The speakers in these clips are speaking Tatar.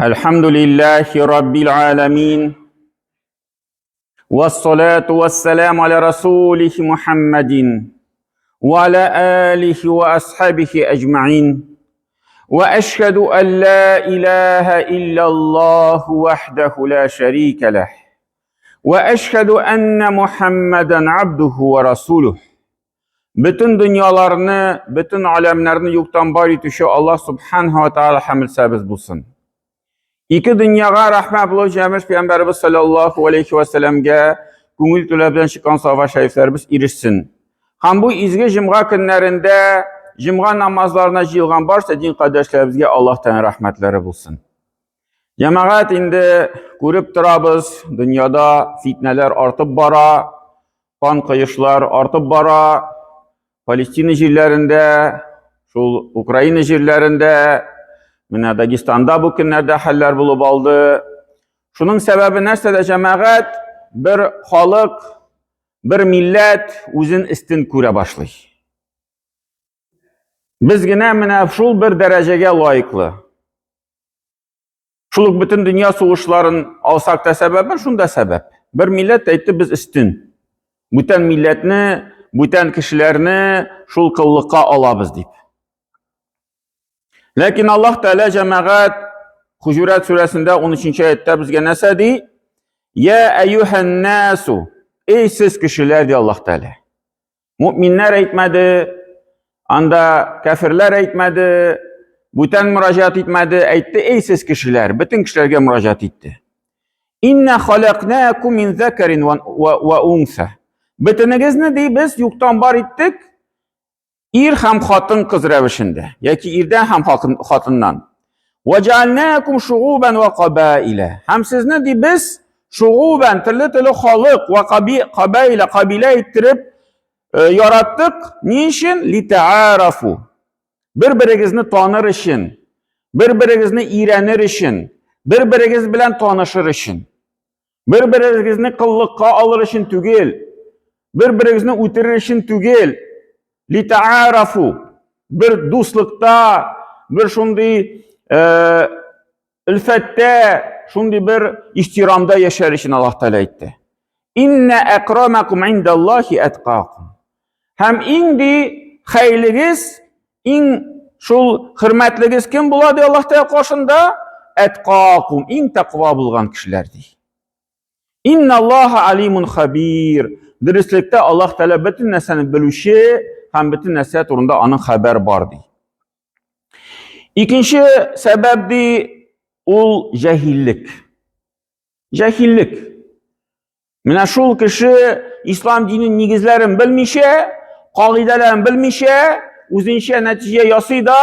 الحمد لله رب العالمين والصلاة والسلام على رسوله محمد وعلى آله وأصحابه أجمعين وأشهد أن لا إله إلا الله وحده لا شريك له وأشهد أن محمدا عبده ورسوله Бөтен дөньяларны, бөтен аләмнәрне юктан бар итүче Аллаһ субханһу ва тааля хәмелсәбез булсын. Ике дөньяга рәхмәт булып җәмеш пәйгамбәребез саллаллаһу алейхи ва сәлләмгә күңел түләп белән чыккан сафа шәрифләребез ирешсен. Һәм бу изге җомга көннәрендә җомга намазларына җыелган барча дин кардәшләребезгә Аллаһ тәгалә рәхмәтләре булсын. Җәмәгать инде күреп торабыз, дөньяда фитнәләр артып бара, кан коешлар артып бара. Палестина җирләрендә, шул Украина җирләрендә, менә Дагестанда бу көннәрдә хәлләр булып алды. Шуның сәбәбе нәрсәдә, җәмәгать? Бер халык, бер милләт үзен өстен күрә башлый. Без генә менә шул бер дәрәҗәгә лаеклы. Шул ук бөтен дөнья сугышларын алсак та сәбәбе шунда сәбәп. Бер милләт әйтте без өстен. Бүтән милләтне, бүтән кешеләрне шул кыллыкка алабыз дип. Ләкин Аллаһ Тәгалә җәмәгать Хуҗурат сүрәсендә 13 аятта безгә нәрсә ди? Я әйюһән насу, эй сез кешеләр ди Аллаһ Тәгалә. Мөминнәр әйтмәде, анда кәферләр әйтмәде, бүтән мөрәҗәгать итмәде, әйтте, эй сез кешеләр, бөтен кешеләргә мөрәҗәгать итте. Инна халакнакум мин закарин ва унса. Бөтенегезне ди без юктан бар иттек, ир һәм хатын кыз рәвешендә, яки ирдән һәм хатыннан. Ваҗалнакум шугубан ва кабаиля. Һәм сезне ди без шугубан төрле-төрле халык ва кабаиля, кабилә иттереп э, яраттык. Ни өчен? Литаарафу. Бер-берегезне таныр өчен, бер-берегезне өйрәнер өчен, бер-берегез белән танышыр өчен. Бер-берегезне кыллыкка алыр өчен түгел, бер-берегезне үтерер өчен түгел. Литаарафу. Бер дуслыкта, бер шундый э, өлфәттә, шундый бер ихтирамда яшәр өчен Аллаһ Тәгалә әйтте. Инна акрамакум индаллахи аткакум. Һәм иң ди хәйлегез, иң шул хөрмәтлегез кем була ди Аллаһ Тәгалә каршында? Әткакум, иң тәкъва булган кешеләр ди. Инна Аллаһа алимун хабир. Дөреслектә Аллаһ Тәгалә бөтен нәрсәне белүче һәм бөтен нәрсә турында аның хәбәр бар ди. Икенче сәбәп ди ул җәһиллек. Җәһиллек. Менә шул кеше ислам динен нигезләрен белмичә, кагыйдәләрен белмичә, үзенчә нәтиҗә ясый да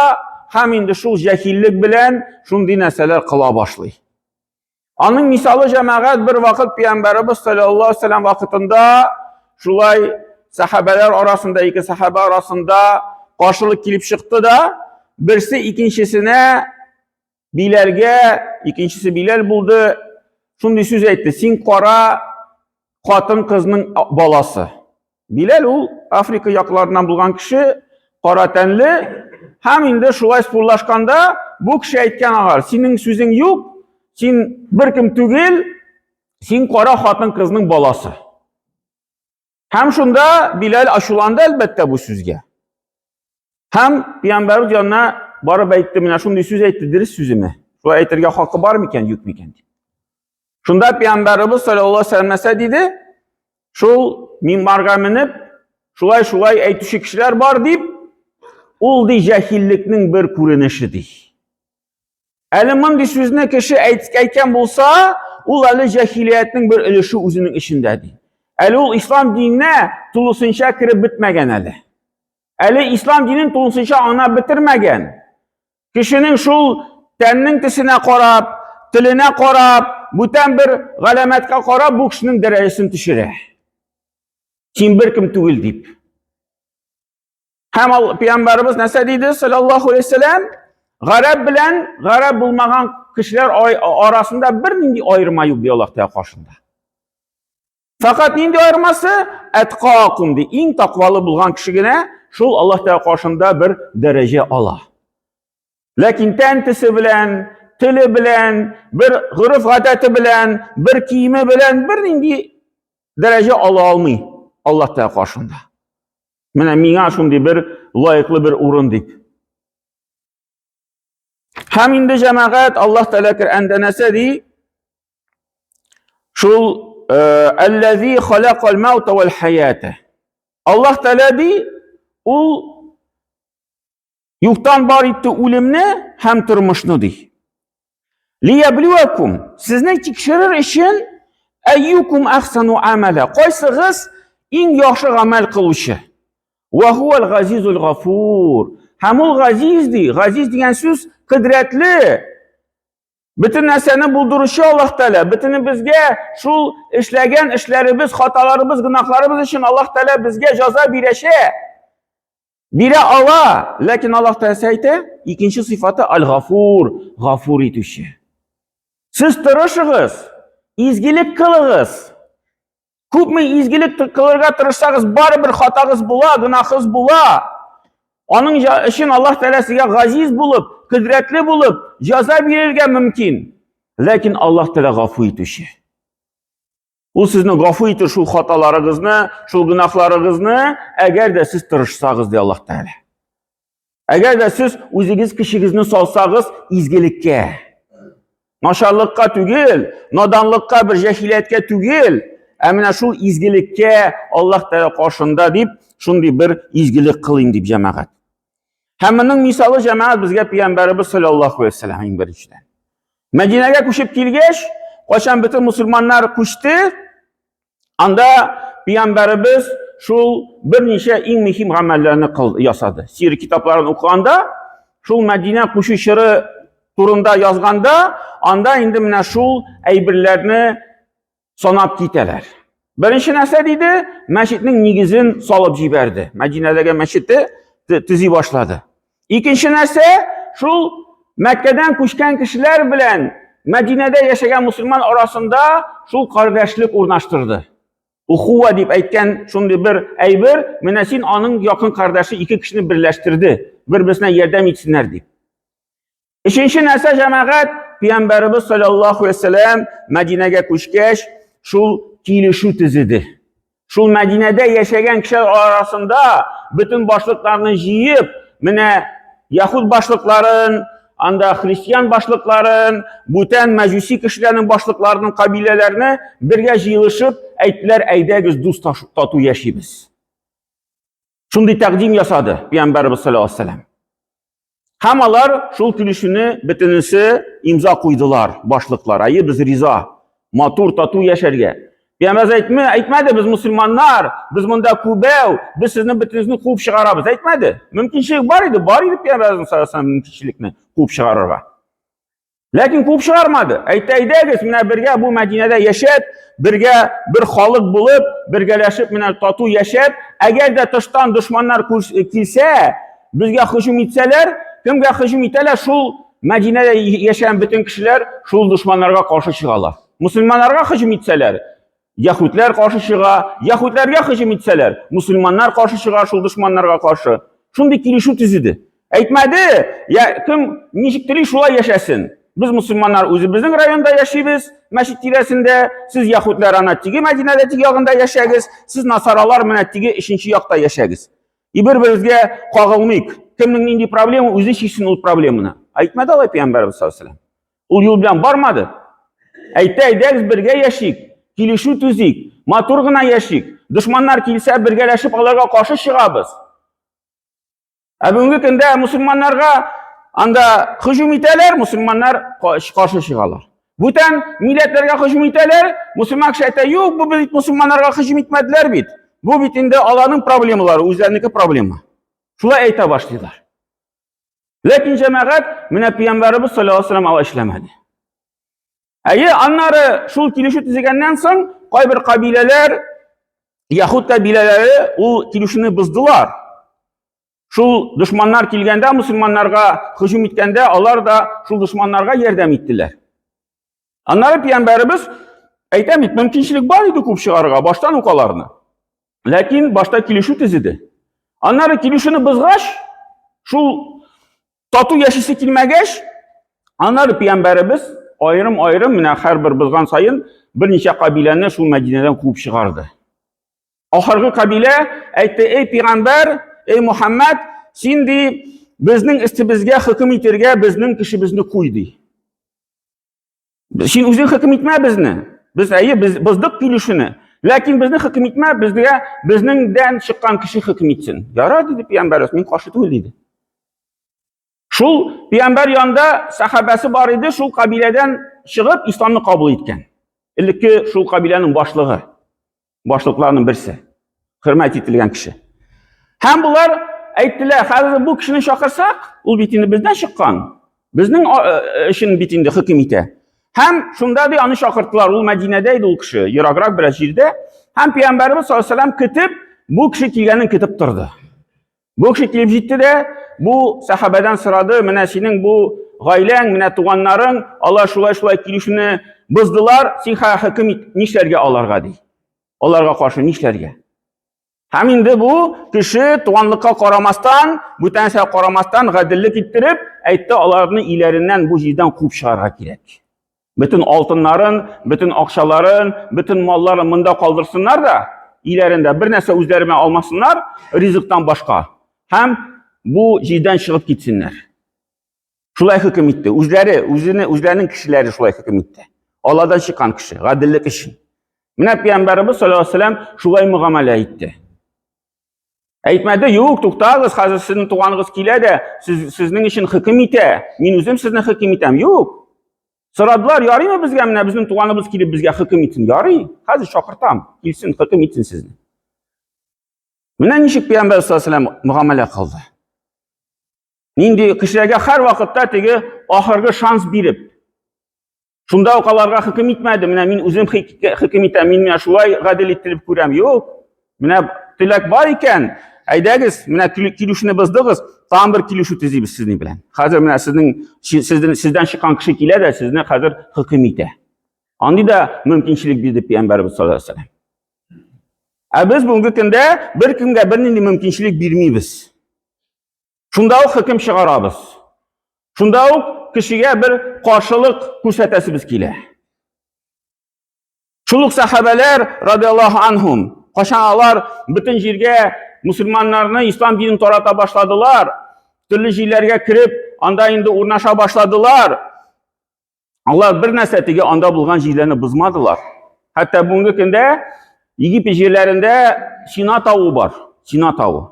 һәм инде шул җәһиллек белән шундый нәрсәләр кыла башлый. Аның мисалы җәмәгать бер вакыт пәйгамбәребез саллаллаһу алейһи вәсәлләм вакытында шулай сәхабәләр арасында, ике сәхабә арасында каршылык килеп чыкты да, берсе икенчесенә Биләлгә, икенчесе Биләл булды, шундый сүз әйтте, син кара хатын кызның баласы. Биләл ул Африка якларыннан булган кеше, кара тәнле, һәм инде шулай спорлашканда бу кеше әйткән аңар, синең сүзең юк, син беркем түгел, син кара хатын кызның баласы. Һәм шунда Биләл ачуланды әлбәттә бу сүзгә. Һәм пәйгамбәрбез янына барып әйтте, менә шундый сүз әйтте, дөрес сүземе? Шулай әйтергә хакы бар микән, юк микән дип. Шунда пәйгамбәрбез саллаллаһу алейһи вәсәлләм нәрсә диде? Шул минбарга менеп, шулай-шулай әйтүче кешеләр бар дип, ул ди җәһиллекнең бер күренеше ди. Әле мондый сүзне кеше әйткән булса, ул әле җәһилиятнең бер өлеше үзенең эчендә ди. Әле ул ислам диненә тулысынча кереп бетмәгән әле. Әле ислам динен тулысынча аңлап бетермәгән. Кешенең шул тәннең төсенә карап, теленә карап, бүтән бер галәмәткә карап бу кешенең дәрәҗәсен төшерә. Син беркем түгел дип. Һәм ал пәйгамбәребез нәрсә диде саллаллаһу алейһи вәсәләм? Гарәп белән гарәп булмаган кешеләр арасында бернинди аерма юк ди Аллаһ Тәгалә каршында. Фәкать нинди аермасы? Әткакум ди. Иң таквалы булган кеше генә шул Аллаһ Тәгалә каршында бер дәрәҗә ала. Ләкин тән төсе белән, теле белән, бер гореф-гадәте белән, бер киеме белән бернинди дәрәҗә ала алмый Аллаһ Тәгалә каршында. Менә миңа шундый бер лаеклы бер урын дип. Һәм инде җәмәгать Аллаһ Тәгалә Коръәндә нәрсә ди? Шул э, әлләзи халакал маута вал хаята. Аллаһ Тәгалә ди, ул юктан бар итте үлемне һәм тормышны ди. Лияблуакум, сезне тикшерер өчен әйюкум ахсану амала. Кайсыгыз иң яхшы гамәл кылучы? Ва хуал газизул гафур. Һәм ул газиз ди. Газиз дигән сүз кодрәтле. Бөтен нәрсәне булдыручы Аллаһ Тәгалә, бөтенебезгә шул эшләгән эшләребез, хаталарыбыз, гөнаһларыбыз өчен Аллаһ Тәгалә безгә җаза бирәчәк. Бирә ала, ләкин Аллаһ Тәгалә әйтә, икенче сыйфаты Аль-Гафур, гафур итүче. Сез тырышыгыз, изгелек кылыгыз. Күпме изгелек кылырга тырышсагыз, барыбер хатагыз була, гөнаһыгыз була. Аның өчен Аллаһ Тәгалә сезгә газиз булып, кодрәтле булып, җәза бирергә мөмкин. Ләкин Аллаһ Тәгалә гафу итүче. Ул сезне гафу итер шул хаталарыгызны, шул гөнаһларыгызны, әгәр дә сез тырышсагыз, ди Аллаһ Тәгалә. Әгәр дә сез үзегез көчегезне салсагыз изгелеккә, начарлыкка түгел, наданлыкка, бер җәһилияткә түгел, ә менә шул изгелеккә Аллаһ Тәгалә каршында дип, шундый бер изгелек кылыйм дип җәмәгать. Һәм моның мисалы җәмәгать безгә пәйгамбәребез саллаллаһу алейһи вәсәлләм иң беренчедән. Мәдинәгә күчеп килгәч, кайчан бөтен мусульманнар күчте, анда пәйгамбәребез шул берничә иң мөһим гамәлләрне ясады. Сир китапларын укыганда, шул Мәдинә күчү чоры турында язганда, анда инде менә шул әйберләрне санап китәләр. Беренче нәрсә диде, мәчетнең нигезен салып җибәрде. Мәдинәдәге мәчетте төзи башлады. Икенче нәрсә, шул Мәккәдән күчкән кешеләр белән Мәдинәдә яшәгән мусульман арасында шул кардәшлек урнаштырды. Ухуа дип әйткән шундый бер әйбер, менә син аның якын кардәше ике кешене берләштерде, бер-берсенә ярдәм итсеннәр дип. Өченче нәрсә, җәмәгать, Пәйгамбәребез саллаллаһу алейһи вәсәлләм Мәдинәгә күчкәч, шул килешү төзеде. Шул Мәдинәдә яшәгән кешеләр арасында бөтен башлыкларны җыеп, менә яһүд башлыкларын, анда христиан башлыкларын, бүтән мәҗүси кешеләрнең башлыкларының кабиләләрне бергә җыелышып әйттеләр, әйдәгез дус тату яшибез. Шундый тәкъдим ясады Пәйгамбәребез саллаллаһу алейһи вәсәлләм. Һәм алар шул килешүне бөтенесе имза куйдылар, башлыклар. Әйе, без риза. Матур, тату яшәргә. Пәйгамбәр әйтме, әйтмәде, без мусульманнар, без монда күбәү, без сезне бөтенесен куып чыгарабыз. Әйтмәде. Мөмкинчелек бар иде, бар иде Пәйгамбәребез саллаллаһу алейһи вәсәлләм мөмкинчелекне куып чыгарырга. Ләкин куып чыгармады. Әйтте, әйдәгез, менә бергә бу Мәдинәдә яшәп, бергә бер халык булып, бергәләшеп менә тату яшәп, әгәр дә тыштан дошманнар килсә, безгә һөҗүм итсәләр, кемгә һөҗүм итәләр, шул Мәдинәдә яшәгән бөтен кешеләр шул дошманнарга каршы чыгалар. Мусульманнарга һөҗүм итсәләр, Яһүдләр каршы чыга, яһүдләргә һөҗүм итсәләр, мусульманнар каршы чыга шул дошманнарга каршы. Шундый килешү төзеде. Әйтмәде, я кем ничек тели шулай яшәсен. Без мусульманнар үзебезнең районда яшибез, мәчет тирәсендә, сез яһүдләр ана теге Мәдинәдә теге ягында яшәгез, сез насаралар менә теге өченче якта яшәгез. И бер-беребезгә кагылмыйк. Кемнең нинди проблема, үзе чишсен ул проблеманы. Әйтмәде алай пәйгамбәребез саллаллаһу алейһи Ул юл белән бармады. Әйтте, әйдәгез бергә яшик, килешү төзик, матур гына яшик. Дошманнар килсә, бергәләшеп аларга каршы чыгабыз. Ә бүгенге көндә мусульманнарга анда һөҗүм итәләр, мусульманнар каршы чыгалар. Бүтән милләтләргә һөҗүм итәләр, мусульман кеше әйтә, юк, бу бит мусульманнарга һөҗүм итмәделәр бит. Бу бит инде аларның проблемалары, үзләренеке проблема. Шулай әйтә башлыйлар. Ләкин җәмәгать менә пәйгамбәребез саллаллаһу алейһи вәсәлләм алай эшләмәде. Әйе, аннары шул килешү төзегәннән соң кайбер кабиләләр, яһүд кабиләләре ул килешүне боздылар. Шул дошманнар килгәндә, мусульманнарга һөҗүм иткәндә, алар да шул дошманнарга ярдәм иттеләр. Аннары пәйгамбәребез әйтәм бит, мөмкинчелек бар иде күп чыгарырга, баштан ук аларны. Ләкин башта килешү төзеде. Аннары килешүне бозгач, шул тату яшисе килмәгәч, Аннары пәйгамбәребез аерым-аерым менә һәрбер бозган саен берничә кабиләне шул Мәдинәдән куып чыгарды. Ахыргы кабилә әйтте, эй пәйгамбәр, эй Мухаммад, син ди безнең өстебезгә хөкем итергә безнең кешебезне куй ди. Син үзең хөкем итмә безне. Без әйе, без боздык килешүне. Ләкин безне хөкем итмә, безгә безнеңдән чыккан кеше хөкем итсен. Ярар, диде пәйгамбәребез, мин каршы түгел диде. Шул пәйгамбәр янында сәхабәсе бар иде, шул кабиләдән чыгып исламны кабул иткән. Элекке шул кабиләнең башлыгы, башлыкларының берсе, хөрмәт ителгән кеше. Һәм булар әйттеләр, хәзер бу кешене чакырсак, ул бит инде бездән чыккан, безнең өчен бит инде хөкем итә. Һәм шунда ди аны чакырттылар, ул Мәдинәдә иде ул кеше, ераграк бераз җирдә. Һәм пәйгамбәребез саллаллаһу алейһи вәсәлләм көтеп, бу кеше килгәнен көтеп торды. Бу кеше килеп җитте дә, бу сәхабәдән сорады, менә синең бу гаиләң, менә туганнарың, алар шулай-шулай килешүне боздылар, син хөкем ит, нишләргә аларга ди. Аларга каршы нишләргә? Һәм инде бу кеше туганлыкка карамастан, бүтән нәрсәгә карамастан гаделлек иттереп, әйтте, аларны иләреннән бу җирдән куып чыгарга кирәк. Бөтен алтыннарын, бөтен акчаларын, бөтен малларын монда калдырсыннар да, иләрендә бер нәрсә үзләренә алмасыннар, ризыктан башка. Һәм бу җирдән чыгып китсеннәр. Шулай хөкем итте. Үзләре, үзене, үзләренең кешеләре шулай хөкем итте. Алладан чыккан кеше, гаделлек өчен. Менә пәйгамбәребез саллаллаһу алейһи вәсәлләм шулай мөгамәлә итте. Әйтмәде, юк, туктагыз, хәзер сезнең туганыгыз килә дә, сез, сезнең өчен хөкем итә. Мин үзем сезне хөкем итәм. Юк. Сорадылар, ярыймы безгә, менә безнең туганыбыз килеп безгә хөкем итсен. Ярый, хәзер чакыртам, килсен, хөкем итсен сезне. Менә ничек пәйгамбәр саллаллаһу алейһи вәсәлләм мөгамәлә кылды. Нинди кешеләргә һәр вакытта теге ахыргы шанс биреп, Шунда ук аларга хөкем итмәде. Менә мин үзем хөкем итәм, мин менә шулай гадел иттереп күрәм. Юк. Менә теләк бар икән, әйдәгез, менә килешүне боздыгыз, тагын бер килешү төзибез сезнең белән. Хәзер менә сезнең сездән сездән чыккан кеше килә дә сезне хәзер хөкем итә. Андый да мөмкинчелек бирде пәйгамбәребез саллаллаһу алейһи вәсәлләм. Ә без бүгенге көндә беркемгә бернинди мөмкинчелек бирмибез. Шунда ук хөкем чыгарабыз. Шунда ук кешегә бер каршылык күрсәтәсебез килә. Шул ук сәхабәләр радиаллаһу анһум, кашан алар бөтен җиргә мусульманнарны ислам динен тарата башладылар, төрле җирләргә кереп, анда инде урнаша башладылар. Алар бер нәрсә теге анда булган җирләрне бозмадылар. Хәтта бүгенге көндә Египет җирләрендә Сина тавы бар. Сина тавы.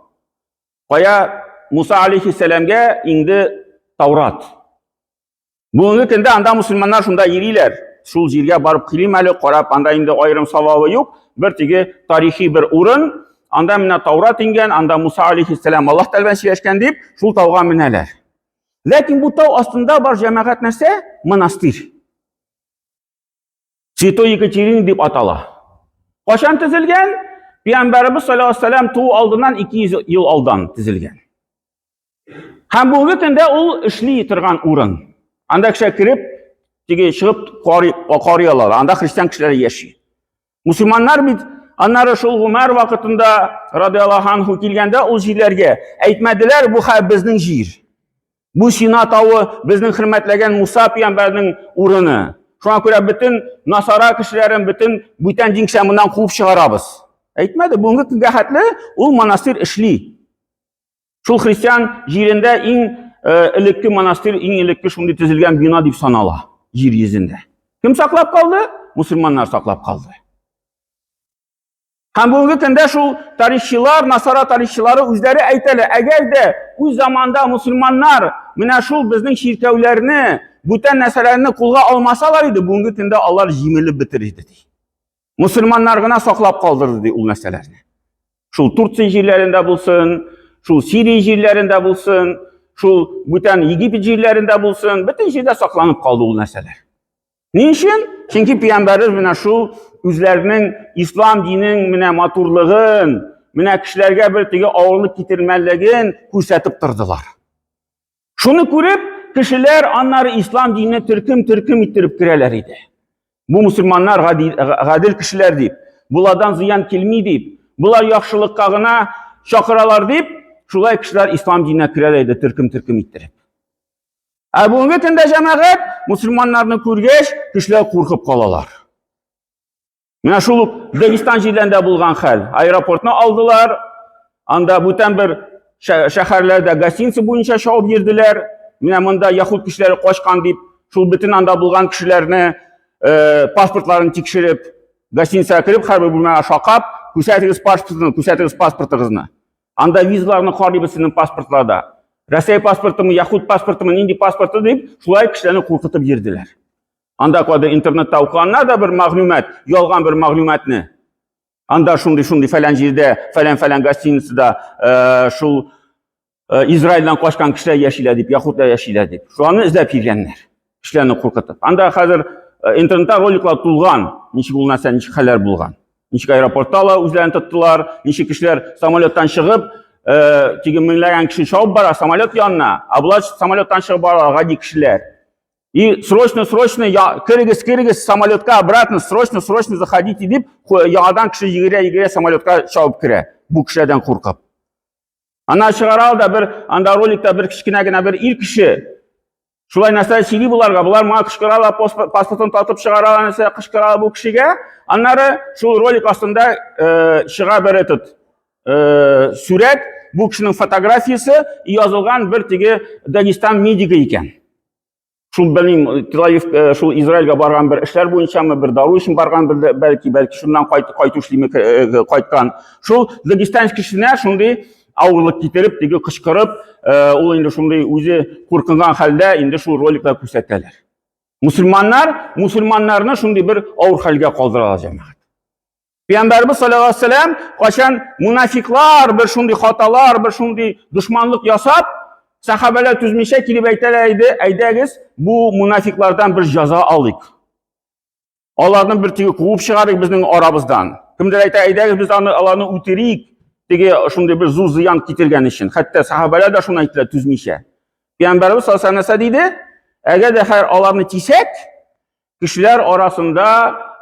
Кая Муса алейхиссәламгә инде Таурат. Бүгенге көндә анда мусульманнар шунда йөриләр. Шул җиргә барып килим әле, карап, анда инде аерым савабы юк. Бер теге тарихи бер урын. Анда менә Таурат иңгән, анда Муса алейхиссәлам Аллаһ Тәгалә белән сөйләшкән дип, шул тауга менәләр. Ләкин бу тау астында бар җәмәгать нәрсә? Монастырь. Святой Екатерина дип атала. Кашан төзелгән? Пәйгамбәребез саллаллаһу алейһи вәсәлләм туу алдыннан 200 ел алдан төзелгән. Һәм бүгенге көндә ул эшли торган урын. Анда кеше кереп, теге чыгып карый, карый алалар. Анда христиан кешеләре яши. Мусульманнар бит аннары шул Гумар вакытында радиаллаһу анху килгәндә ул җирләргә әйтмәделәр, бу хәл безнең җир. Бу Сина тавы безнең хөрмәтләгән Муса пәйгамбәрнең урыны. Шуңа күрә бөтен насара кешеләрен, бөтен бүтән дин кешеләрен моннан куып чыгарабыз. Әйтмәде, бүгенге көнгә хәтле ул монастырь эшли. Шул христиан җирендә иң э, элекке монастырь, иң элекке шундый төзелгән бина дип санала җир йөзендә. Кем саклап калды? Мусульманнар саклап калды. Һәм бүгенге көндә шул тарихчылар, насара тарихчылары үзләре әйтәләр, әгәр дә үз заманда мусульманнар менә шул безнең чиркәүләрне, бүтән нәрсәләрне кулга алмасалар иде, бүгенге көндә алар җимелеп бетер иде ди. Мусульманнар гына саклап калдырды ди ул нәрсәләрне. Шул Турция җирләрендә булсын, шул Сирия җирләрендә булсын, шул бүтән Египет җирләрендә булсын, бөтен җирдә сакланып калды ул нәрсәләр. Ни өчен? Чөнки пәйгамбәребез менә шул үзләренең ислам динен менә матурлыгын, менә кешеләргә бер теге авырлык китермәлеген күрсәтеп тордылар. Шуны күреп, кешеләр аннары ислам диненә төркем-төркем иттереп керәләр иде. Бу мусульманнар гадел кешеләр дип, булардан зыян килми дип, булар яхшылыкка гына чакыралар дип, шулай кешеләр ислам диненә керәләр иде төркем-төркем иттереп. Ә бүгенге көндә җәмәгать мусульманнарны күргәч, кешеләр куркып калалар. Менә шул ук Дагестан җирләрендә булган хәл. Аэропортны алдылар, анда бүтән бер шәһәрләрдә гостиница буенча чабып йөрделәр. Менә монда яхуд кешеләре качкан дип, шул бөтен анда булган кешеләрне э, паспортларын тикшереп, гостиницага кереп, һәрбер бүлмәгә шакап, күрсәтегез паспортны, күрсәтегез паспортыгызны. Анда визаларны карыйбыз сезнең паспортларда. Рәсәй паспортымы, яхуд паспортымы, нинди паспорты дип, шулай кешеләрне куркытып йөрделәр. Анда кады интернетта укыганнар да бер мәгълүмат, ялган бер мәгълүматны. Анда шундый-шундый фәлән җирдә, фәлән-фәлән гостиницада э, шул э, Израильдән качкан кешеләр яшиләр дип, яхудлар яшиләр дип. Шуларны эзләп килгәннәр. Кешеләрне куркытып. Анда хәзер э, интернетта роликлар тулган, ничек ул нәрсә, ничек хәлләр булган. Ничек аэропортта ла үзләрен тоттылар, ничек кешеләр самолеттан чыгып, э, теге меңләгән кеше чабып бара самолет янына, ә болар самолеттан чыгып бара гади кешеләр. И срочно, срочно, я, керегез, керегез самолетка обратно, срочно, срочно заходите дип, яңадан кеше йөгерә-йөгерә самолетка чабып керә, бу кешеләрдән куркып. Ана чыгара да бер, анда роликта бер кечкенә генә бер ир кеше шулай нәрсә сөйли боларга. Болар моңа кычкыралар, паспортын тартып чыгаралар, нәрсә кычкыралар бу кешегә. Аннары шул ролик астында э, чыга бер этот э, сурәт, бу кешенең фотографиясе язылган бер теге Дагестан медигы икән. Шул белмим, Тель-Авив, э, шул Израильгә барган бер эшләр буенчамы, бер дару өчен барган бер бәлки, бәлки шуннан кайт, кайту эшлиме э, э, кайткан. Шул Дагестан кешесенә шундый авырлык китереп, теге кычкырып, ул инде шундый үзе куркынган хәлдә инде шул роликлар күрсәтәләр. Мусульманнар, мусульманнарны шундый бер авыр хәлгә калдыралар җәмәгать. Пәйгамбәрбез саллаллаһу алейһи вәсәлләм кайчан мунафиклар бер шундый хаталар, бер шундый дошманлык ясап, сахабәләр түзмичә килеп әйтәләр иде, әйдәгез, бу мунафиклардан бер җәза алыйк. Аларны бер теге куып чыгарыйк безнең арабыздан. Кемдер әйтә, әйдәгез без аны аларны үтерик, теге шундый бер зур зыян китергән өчен. Хәтта сахабәләр дә шуны әйттеләр түзмичә. Пәйгамбәрбез саллаллаһу алейһи вәсәлләм нәрсә диде? Әгәр дә хәер аларны тисәк, Кешеләр арасында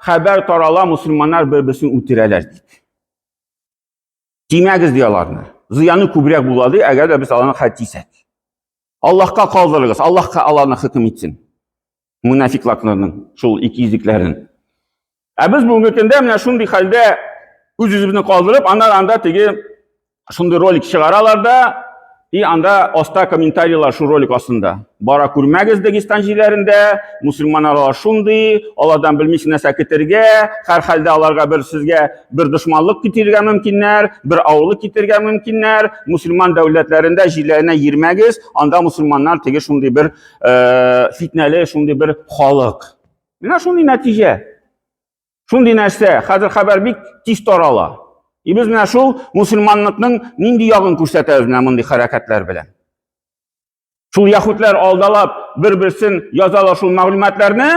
хәбәр тарала, мусульманнар бер-берсен үтерәләр дип. Тимәгез ди аларны. Зыяны күбрәк була ди, әгәр дә без аларны хәл тисәк. Аллаһка калдырыгыз, Аллаһка аларны хөкем итсен. Мунафикларның шул икейөзлекләрен. Ә без бүгенге көндә менә шундый хәлдә үз-үзебезне калдырып, аннан анда теге шундый ролик чыгаралар да, и анда аста комментарийлар шул ролик астында. Бара күрмәгез Дагестан җирләрендә, мусульманнар алар шундый, алардан белмисең нәрсә көтергә, һәр хәлдә аларга бер сезгә бер дошманлык китерергә мөмкиннәр, бер авырлык китерергә мөмкиннәр. Мусульман дәүләтләрендә җирләренә йөрмәгез, анда мусульманнар теге шундый бер э, фитнәле, шундый бер халык. Менә шундый нәтиҗә. Шундый нәрсә, хәзер хәбәр бик тиз тарала. И без менә шул мусульманлыкның нинди ягын күрсәтәбез менә мондый хәрәкәтләр белән. Шул яһүдләр алдалап бер-берсен язалар шул мәгълүматларны,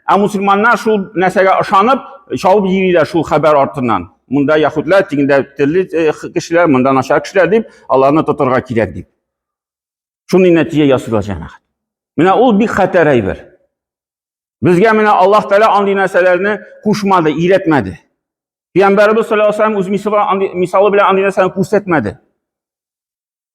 ә мусульманнар шул нәрсәгә ышанып, чабып йөриләр шул хәбәр артыннан. Монда яһүдләр, тегендә төрле э, кешеләр, монда начар кешеләр дип, аларны тотарга кирәк дип. Шундый нәтиҗә ясыйлар җәмәгать. Менә ул бик хәтәр әйбер. Безгә менә Аллаһ Тәгалә андый нәрсәләрне кушмады, өйрәтмәде. Пәйгамбәребез саллаллаһу алейһи вәсәлләм үз мисалы, мисалы белән андый нәрсәне күрсәтмәде.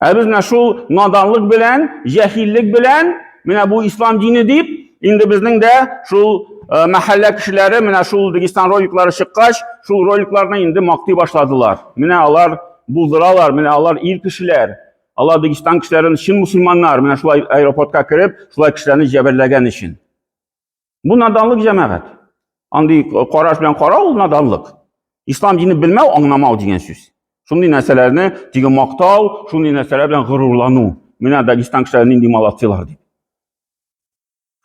Ә без менә шул наданлык белән, җәһиллек белән, менә бу ислам дине дип, инде безнең дә шул э, мәхәллә кешеләре менә шул Дагестан роликлары чыккач, шул роликларны инде мактый башладылар. Менә алар булдыралар, менә алар ир кешеләр. Алар Дагестан кешеләрен чын мусульманнар, менә шулай аэропортка кереп, шулай кешеләрне җәберләгән өчен. Бу наданлык җәмәгать. Андый караш белән карау ул наданлык. Ислам дине белмәү, аңламау дигән сүз. Шундый нәрсәләрне теге мактау, шундый нәрсәләр белән горурлану. Менә Дагестан кешеләре нинди молодцылар дип.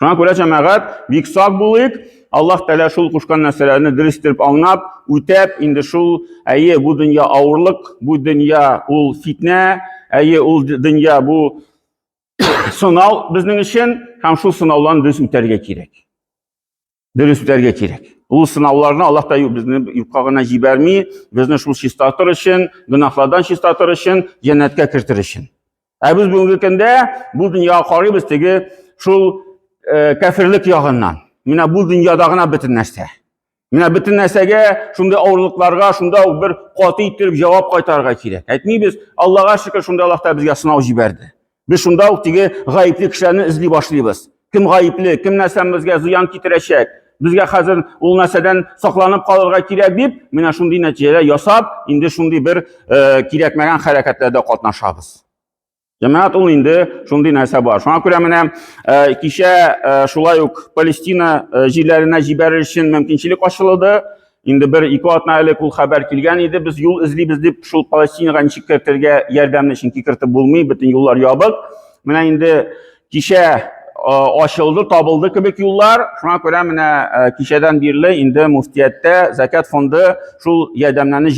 Шуңа күрә җәмәгать бик сак булыйк. Аллаһ Тәгалә шул кушкан нәрсәләрне дөрес итеп аңлап, үтәп, инде шул, әйе, бу дөнья авырлык, бу дөнья ул фитнә, әйе, ул дөнья бу сынау безнең өчен һәм шул сынауларны дөрес үтәргә кирәк. Дөрес үтәргә кирәк. Ул сынауларны Аллаһ та безне юкка гына җибәрми, безне шул чистартыр өчен, гөнаһлардан чистартыр өчен, җәннәткә кертер өчен. Ә без бүгенге көндә бу дөньяга карыйбыз теге шул э, кәферлек ягыннан. Менә бу дөньяда гына бөтен нәрсә. Менә бөтен нәрсәгә, шундый авырлыкларга шунда ук бер каты иттереп җавап кайтарырга кирәк. Әйтмибез, Аллага шөкер, шунда Аллаһ та безгә сынау җибәрде. Без шунда ук теге гаепле кешеләрне эзли башлыйбыз. Кем гаепле, кем нәрсә безгә зыян китерәчәк? Безгә хәзер ул нәрсәдән сакланып калырга кирәк дип, менә шундый нәтиҗәләр ясап, инде шундый бер э, кирәкмәгән хәрәкәтләрдә катнашабыз. Җәмәгать ул инде шундый нәрсә бар. Шуңа күрә менә э, кичә э, шулай ук Палестина э, җирләренә җибәрер өчен мөмкинчелек ачылды. Инде бер ике атна элек ул хәбәр килгән иде, без юл эзлибез дип, шул Палестинага ничек кертергә ярдәмне, чөнки кертеп булмый, бөтен юллар ябык. Менә инде кичә ачылды, табылды кебек юллар. Шуңа күрә менә кичәдән бирле инде муфтияттә закат фонды шул ярдәмнәрне.